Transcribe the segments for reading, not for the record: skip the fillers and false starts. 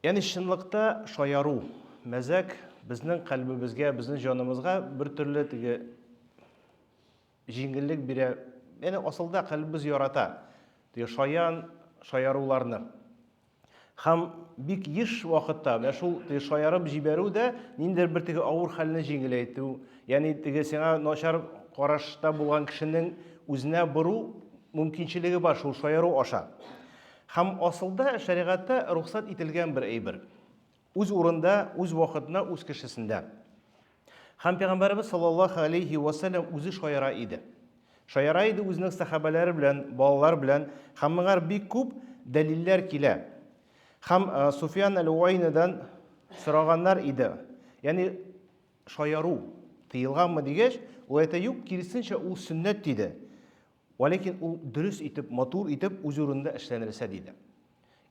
Ягъни чынлыкта шаяру, мәзәк безнең кальбебезгә, безнең җаныбызга бер төрле теге җиңеллек бирә. Ягъни асылда кальбебез ярата теге шаян, шаяруларны. Һәм бик еш вакытта менә шул теге шаярып җибәрү дә ниндидер бер теге авыр хәлне җиңеләйтү, ягъни теге сиңа начар карашта булган кешенең үзенә бору мөмкинчелеге бар шул шаяру аша. Һәм асылда шәригатьтә рөхсәт ителгән бер әйбер. Үз урында, үз вакытында, үз кешесендә. Һәм пәйгамбәребез саллаллаһу алейхи ва сәлләм үзе шаяра иде. Шаяра иде үзенең сәхабәләре белән, балалар белән, һәм моңар бик күп дәлилләр килә. Һәм э, Суфиян әл-Уайнадан сораганнар иде. Ягъни шаяру тыелганмы дигәч, ул әйтә, юк, киресенчә ул сөннәт диде. Вәләкин ул дөрес итеп, матур итеп үз урынында эшләнелсә диде.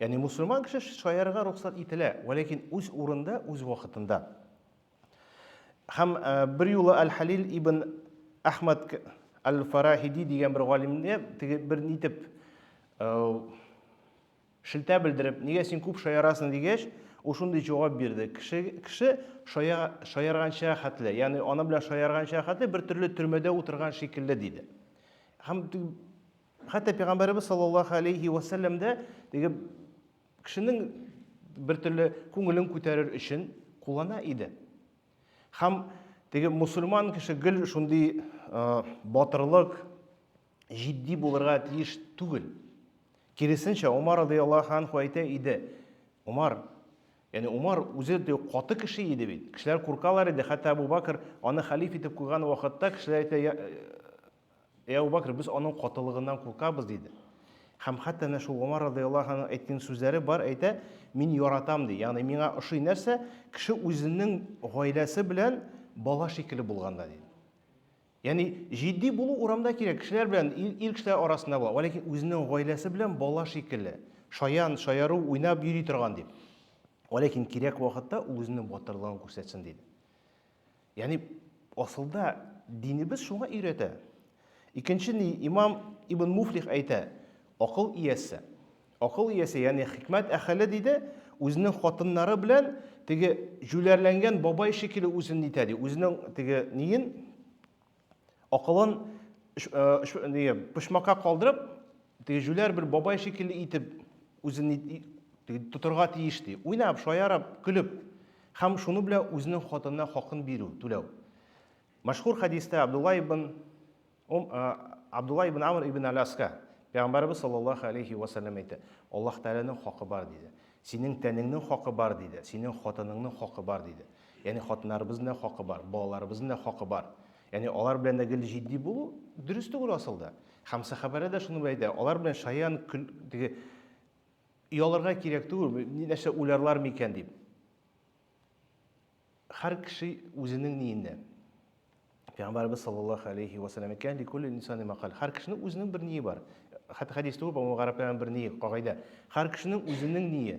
Ягъни мусульман кеше шаярырга рөхсәт ителә, вәләкин үз урында, үз вакытында. Һәм э, бер юлы Әл-Халил ибн Әхмәд Әл-Фарахиди дигән бер галимне теге бер нитеп э, шелтә белдереп, нигә син күп шаярасың дигәч, ул шундый җавап бирде. Кеше кеше шая, шаярганча хәтле, ягъни аны белән шаярганча хәтле бер төрле төрмәдә утырган шикелле диде. Һәм хәтта пәйгамбәребез саллаллаһу алейхи ва сәлләм дә теге кешенең бер төрле күңелен күтәрер өчен куллана иде. Һәм теге мусульман кеше гел шундый батырлык, җитди булырга тиеш түгел. Киресенчә, Умар радыяллаһу анху әйтә иде. Умар, ягъни Умар үзе дә каты кеше иде бит. Кешеләр куркалар иде. Хәтта Абу Бакр аны хәлиф итеп куйган вакытта кешеләр әйтә, Я Абу Бакр, без аның катылыгыннан куркабыз, диде. Һәм хәтта әнә шул Умар радыяллаһу анху әйткән сүзләре бар, әйтә, мин яратам, ди. Ягъни миңа ошый нәрсә, кеше үзенең гаиләсе белән бала шикелле булганда, ди. Ягъни җитди булу урамда кирәк, кешеләр белән, ир, ир кешеләр арасында була. Вәләкин үзенең гаиләсе белән бала шикелле, шаян, шаяру, уйнап йөри торган дип. Вәләкин кирәк вакытта ул үзенең батырлыгын күрсәтсен диде. Ягъни асылда динебез шуңа өйрәтә. Икенче ни, имам Ибн Муфлих әйтә, акыл иясе. Акыл иясе, ягъни хикмәт әһеле диде, үзенең хатыннары белән теге җүләрләнгән бабай шикелле үзен нитә ди. Үзенең теге ниен акылын э, почмакка калдырып, теге җүләр бер бабай шикелле итеп үзен тотырга тиеш ди. Уйнап, шаярып, көлеп һәм шуны белән үзенең хатынына хакын бирү, түләү. Мәшһүр хәдистә Абдулла ибн Ум, Абдулла ибн Амр ибн Аляска Пәйгамбәребез саллаллаһу алейхи ва сәлләм әйтте, Аллаһ Тәгаләнең хакы бар диде. Синең тәнеңнең хакы бар диде, синең хатыныңның хакы бар диде. Ягъни хатыннарыбызның да хакы бар, балаларыбызның да хакы бар. Ягъни алар белән дә гел җитди булу дөрес түгел асылда. Һәм сәхабәләр дә шуны әйтә, алар белән шаян көл теге оялырга кирәк түгел, нәрсә уйларлар микән дип. Һәр кеше үзенең ниендә. Пәйгамбәребез саллаллаһу алейхи ва сәлләм әйткән, ликулли инсани макал. Һәр кешенең үзенең бер ние бар. Хәтта хәдис түгел, по-моему, гарәпләрнең бер ние, кагыйдә. Һәр кешенең үзенең ние.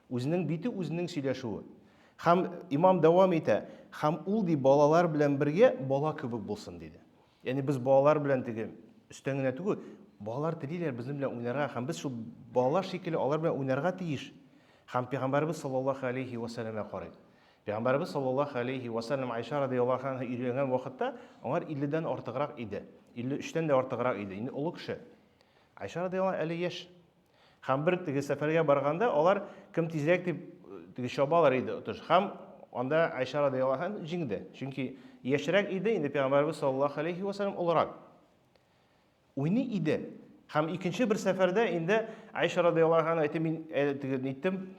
Үзенең бите, үзенең сөйләшүе. Һәм имам дәвам итә, һәм ул ди балалар белән бергә бала кебек булсын диде. Ягъни без балалар белән теге өстән генә түгел, балалар телиләр безнең белән уйнарга һәм без шул балалар шикелле алар белән уйнарга тиеш. Һәм пәйгамбәребез саллаллаһу алейхи ва сәлләмгә карыйк. Пәйгамбәребез саллаллаһу алейхи ва сәлләм Айша радияллаһу анха өйләнгән вакытта аңар 50-дән артыграк иде. 53-тән дә артыграк иде. Инде олы кеше. Айша радияллаһу әле яшь. Һәм бер теге сәфәргә барганда алар кем тизрәк дип теге чабалар иде отыш. Һәм анда Айша радияллаһу анха җиңде. Чөнки яшьрәк иде, инде пәйгамбәребез саллаллаһу алейхи ва сәлләм олырак. Уйный иде. Һәм икенче бер сәфәрдә инде Айша радияллаһу анха әйтте, мин теге ниттем,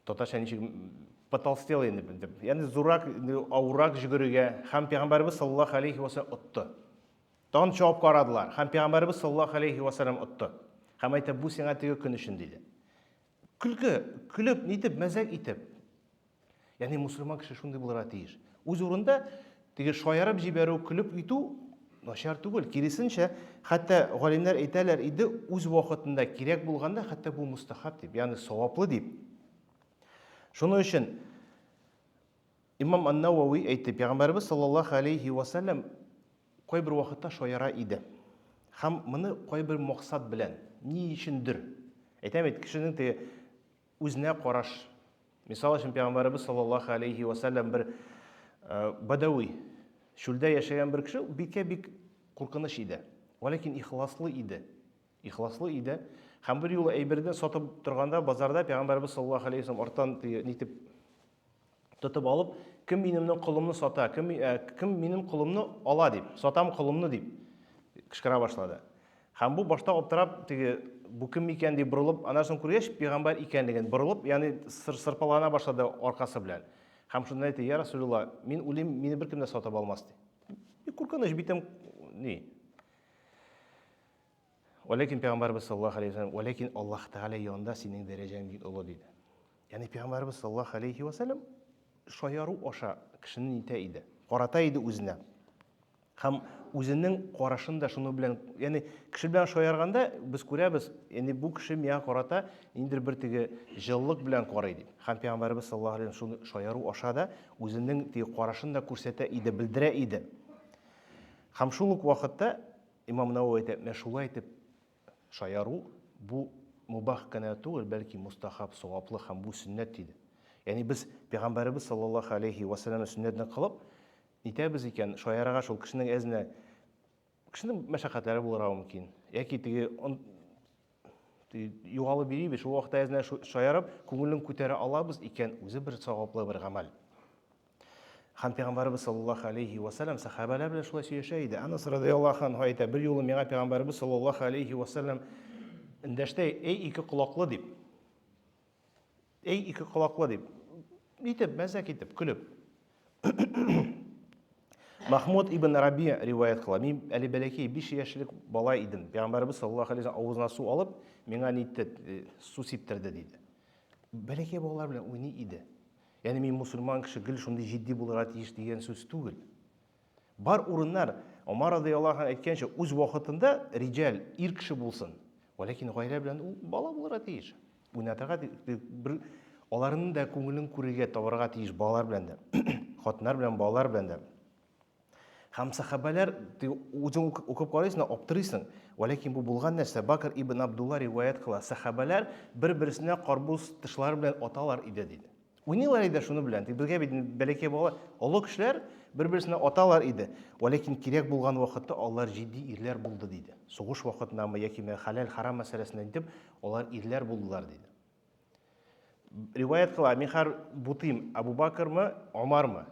татарча ничек потолстел инде дип. Ягъни зуррак, авыррак җөгерергә һәм пәйгамбәребез саллаллаһу алейхи ва сәлләм отты. Тагын чабып карадылар һәм пәйгамбәребез саллаллаһу алейхи ва сәлләм отты. Һәм әйтте, бу сиңа теге көн өчен диде. Көлке, көлеп, нитеп, мәзәк итеп. Ягъни мусульман кеше шундый булырга тиеш. Үз урында теге шаярып җибәрү, көлеп итү начар түгел. Киресенчә, хәтта галимнәр әйтәләр иде, үз вакытында кирәк булганда, хәтта бу мустахаб дип, ягъни саваплы дип. Шуның өчен Имам Ан-Навави әйтте, Пәйгамбәребез саллаллаһу алейхи ва сәлләм кайбер вакытта шаяра иде. Һәм моны кайбер максат белән. Ни өчендер. Әйтәм бит, кешенең теге үзенә караш. Мисал өчен, пәйгамбәребез саллаллаһу алейхи ва сәлләм бер э, бадауи, чүлдә яшәгән бер кеше, бикә бик куркыныч иде. Вәләкин ихласлы иде. Ихласлы иде. Һәм бер юлы әйберне сатып торганда базарда пәйгамбәребез саллаллаһу алейхи ва сәлләм арттан нитеп тотып алып, кем минемнең колымны сата, кем, ә, кем минем колымны ала дип, сатам колымны дип кычкыра башлады. Һәм бу башта аптырап, теге бу кем икән дип борылып, аннан соң күргәч, пәйгамбәр икәнлеген борылып, ягъни сыр, сырпалана башлады аркасы белән. Һәм шунда әйтте, я Расулулла, мин үлим, мине беркем дә сатып алмас ди. Бик куркыныч, битем ни. Вәләкин пәйгамбәрбез саллаллаһу алейхи ва сәлләм, вәләкин Аллаһ Тәгалә янында синең дәрәҗәң бик олы диде. Ягъни пәйгамбәрбез саллаллаһу алейхи ва сәлләм шаяру аша кешене нитә иде, карата иде үзенә. Һәм үзенең карашын да шуны белән, ягъни кеше белән шаярганда без күрәбез, ягъни бу кеше миңа карата ниндидер бер теге җылылык белән карый дип. Һәм пәйгамбәрбез саллаллаһу алейхи ва сәлләм шуны шаяру аша да үзенең теге карашын да күрсәтә иде, белдерә иде. Һәм шул ук вакытта Имам Нәвәви әйтә, менә шулай итеп шаяру бу мубах кына түгел, бәлки мустахаб, саваплы һәм бу сөннәт диде. Ягъни без пәйгамбәребез саллаллаһу алейхи ва сәлләмнең сөннәтен кылып нитәбез икән, шаярага шул кешенең әзенә кешенең мәшәкатьләре булырга мөмкин. Яки теге югалып йөрибез, шул вакытта әзенә шаярып, күңелен күтәрә алабыз икән, үзе бер саваплы бер гамәл. Һәм пәйгамбәребез саллаллаһу алейхи ва сәлләм сәхабәләр белән шулай сөйләшә иде. Анас радиаллаһу анһу әйтә, бер юлы миңа пәйгамбәребез саллаллаһу алейхи ва сәлләм эндәште, эй ике колаклы дип. Эй ике колаклы дип. Итеп, мәзәк итеп, көлеп. Махмуд ибн Раби риваять кыла. Мин әле бәләкәй 5 яшьлек бала идем. Пәйгамбәребез саллаллаһу алейхи ва сәлләм авызына су алып, миңа нитте, э, су сиптерде диде. Бәләкәй балалар белән уйный иде. Ягъни мин мусульман кеше гел шундый җитди булырга тиеш дигән сүз түгел. Бар урыннар, Омар радыяллаһу анһу әйткәнчә, үз вакытында риҗәл, ир кеше булсын. Вәләкин гаилә белән ул бала булырга тиеш. Уйнатырга бер аларның да күңелен күрергә, табарга тиеш балалар белән дә. Хатыннар белән, балалар белән дә. Һәм сахабәләр, үзең укып карыйсың, аптырыйсың. Вәләкин бу булган нәрсә. Бакр ибн Абдулла риваять кыла. Сахабәләр бер-берсенә карбуз тышлары белән аталар иде, диде. Уйныйлар иде шуны белән. Тик безгә бит бәләкәй бала, олы кешеләр бер-берсенә аталар иде. Вәләкин кирәк булган вакытта алар җитди ирләр булды, диде. Сугыш вакытындамы яки хәләл-харам мәсьәләсендә дип, алар ирләр булдылар, диде. Риваять кыла, мин хәр бутыйм, Абу Бакрмы, Омармы?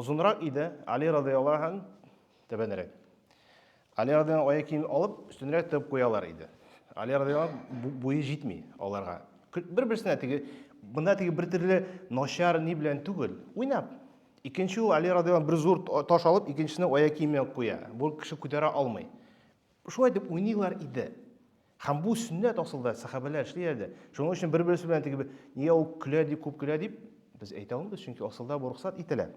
Озынрак иде, Али радыяллаһу ан түбәнрәк. Али радыяллаһу аяк киемен алып, өстенрәк тыгып куялар иде. Али радыяллаһу буе җитми аларга. Бер-берсенә теге монда теге бер төрле начар ни белән түгел, уйнап. Икенче ул Али радыяллаһу бер зур таш алып, икенчесенә аяк киемен куя. Бу кеше күтәрә алмый. Шулай дип уйныйлар иде. Һәм бу сөннәт асылда сәхабәләр эшли иде. Шуның өчен бер-берсе белән теге нигә ул көлә дип, күп көлә дип без әйтә алмыйбыз, чөнки асылда бу рөхсәт ителә.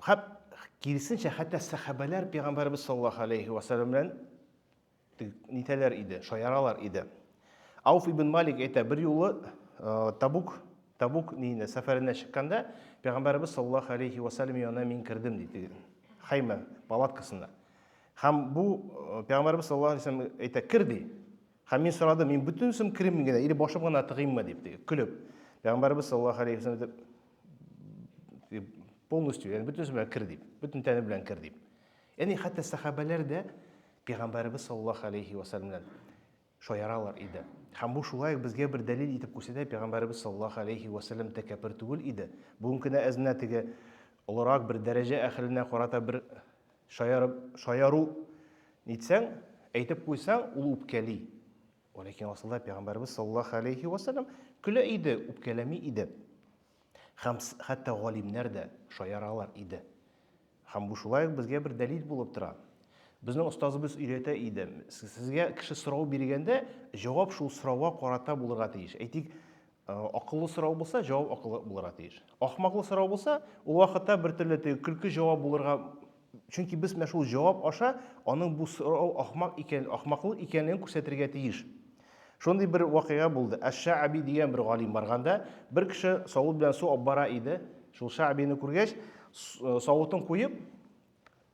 Һәм киресенчә, хәтта сәхабәләр пәйгамбәребез саллаллаһу алейхи ва сәлләм белән нитәләр иде, шаяралар иде. Ауф ибн Малик әйтә, бер юлы э, Табук, Табук ниенә сәфәренә чыкканда пәйгамбәребез саллаллаһу алейхи ва сәлләм янына мин кердем диде. Хайма палаткасына. Һәм бу э, пәйгамбәребез саллаллаһу алейһи вәсәлләм әйтә, кер ди. Һәм мин сорадым, мин бөтенесен керим генә или башым гына тыгыйммы дип, ди, көлеп. Пәйгамбәребез саллаллаһу алейһи вәсәлләм әйтеп, полностью, ягъни бөтенесе белән кер дип, бөтен тәне белән кер дип. Ягъни хәтта сәхабәләр дә пәйгамбәребез саллаллаһу алейһи вәсәлләмнән шаяралар иде. Һәм бу шулай ук безгә бер дәлил итеп күрсәтә, пәйгамбәребез саллаллаһу алейһи вә сәлләм тәкәббер түгел иде. Бүген кенә әз генә теге олырак бер дәрәҗә әһеленә карата бер шаярып, шаяру нитсәң, әйтеп куйсаң, ул үпкәли. Ләкин асылда пәйгамбәребез саллаллаһу алейһи вә сәлләм көлә иде, үпкәләми иде. Һәм хәтта галимнәр дә шаяралар иде. Һәм бу шулай ук безгә бер дәлил булып тора. Безнең остазыбыз өйрәтә иде. Сезгә кеше сорау биргәндә, җавап шул сорауга карата булырга тиеш. Әйтик, э, акыллы сорау булса, җавап акыллы булырга тиеш. Ахмаклы сорау булса, ул вакытта бер төрле теге көлке җавап булырга. Чөнки без менә шул җавап аша аның бу сорау ахмак икән, ахмаклык икәнлеген күрсәтергә тиеш. Шундый бер вакыйга булды. Әш-Шәәби дигән бер галим барганда, бер кеше савыт белән су алып бара иде. Шул Шәәбине күргәч, э, савытын куеп,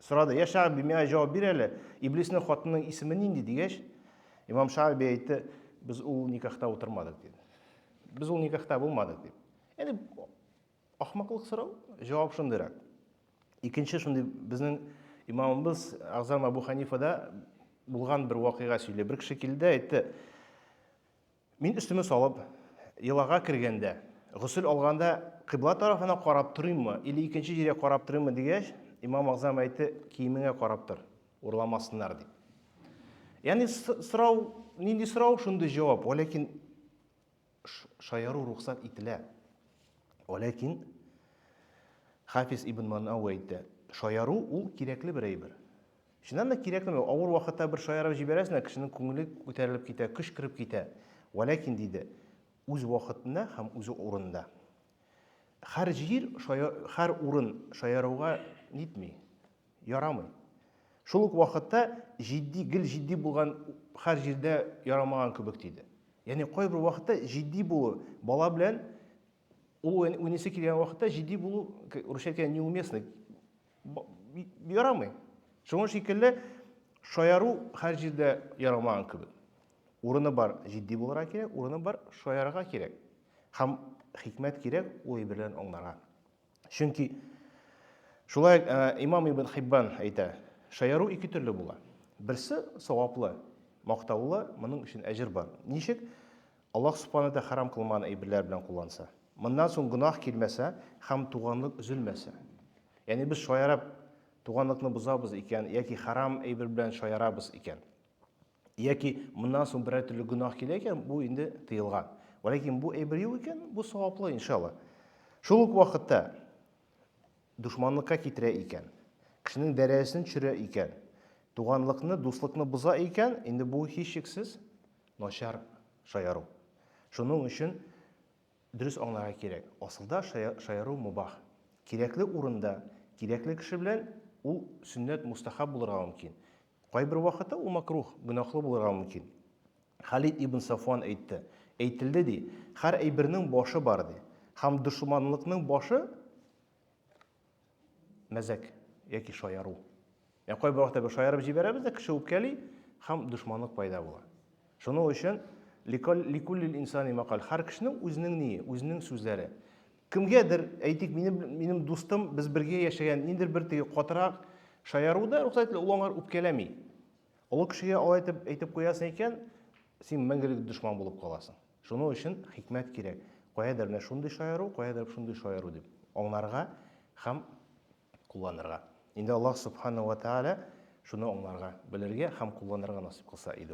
Сорады, Я Ша'би, миңа җавап бир әле, Иблиснең хатынының исеме нинди дигәч, имам Ша'би әйтте, без ул никахта утырмадык диде. Без ул никахта булмадык дип. Ягъни ахмаклык сорау, җавап шундыйрак. Икенче шундый безнең имамыбыз Агзам Абу Ханифада булган бер вакыйга сөйли. Бер кеше килде, әйтте, Мин өстемә салып, елага кергәндә, госел алганда кыйбла тарафына карап торыйммы или икенче җиргә карап торыйммы дигәч, имам Агзам әйтте, киемеңә карап тор, урламасыннар дип. Ягъни сорау, нинди сорау, шундый җавап. Вәләкин шаяру рөхсәт ителә. Вәләкин Хафиз ибн Манау әйтте, шаяру ул кирәкле бер әйбер. Чыннан да кирәклеме? Авыр вакытта бер шаярып җибәрәсең дә, кешенең күңеле күтәрелеп китә, көч кереп китә. Вәләкин, диде, үз вакытында һәм үз урынында. Һәр җир, һәр урын шаяруга нитми, ярамый. Шул ук вакытта җитди, гел җитди булган һәр җирдә ярамаган кебек, диде. Ягъни кайбер вакытта җитди булу, бала белән ул уйныйсы килгән вакытта җитди булу, русча әйткәндә, неуместно, ярамый. Шуның шикелле шаяру һәр җирдә ярамаган кебек. Урыны бар җитди булырга кирәк, урыны бар шаярырга кирәк. Һәм хикмәт кирәк ул әйберләрне аңларга. Чөнки шулай э, имам Ибн Хиббан әйтә, шаяру ике төрле була. Берсе саваплы, мактаулы, моның өчен әҗер бар. Ничек? Аллаһ Субхана тә харам кылмаган әйберләр белән кулланса. Моннан соң гөнаһ килмәсә һәм туганлык өзелмәсә. Ягъни без шаярып туганлыкны бозабыз икән яки харам әйбер белән шаярабыз икән, яки моннан соң берәр төрле гөнаһ килә икән, бу инде тыелган. Вәләкин бу әйбер юк икән, бу саваплы, иншалла. Шул ук вакытта дошманлыкка китерә икән, кешенең дәрәҗәсен төшерә икән, туганлыкны, дуслыкны боза икән, инде бу һичшиксез начар шаяру. Шуның өчен Дөрес аңларга кирәк, асылда шаяру мубах. Кирәкле урында, кирәкле кеше белән ул сөннәт, мустахаб булырга мөмкин. Кайбер вакытта ул макрух, гөнаһлы булырга мөмкин. Халид ибн Сафуан әйтте, Әйтелде ди, һәр әйбернең башы бар ди. Һәм дошманлыкның башы мәзәк яки шаяру. Ә кайбер вакытта без шаярып җибәрәбез дә, кеше үпкәли һәм дошманлык пайда була. Шуның өчен ликуллил инсани макал, һәр кешенең үзенең ние, үзенең сүзләре. Кемгәдер, әйтик, минем, минем дустым, без бергә яшәгән, ниндидер бер теге катырак шаяру да рөхсәт ителә, ул аңар үпкәләми. Олы кешегә алай итеп әйтеп куясың икән, син мәңгелек дошман булып каласың. Шуның өчен хикмәт кирәк. Каядыр менә шундый шаяру, каядыр шундый шаяру дип аңларга һәм кулланырга. Инде Аллаһ Субхану ва Тааля шуны аңларга, белергә һәм кулланырга насыйп кылса иде.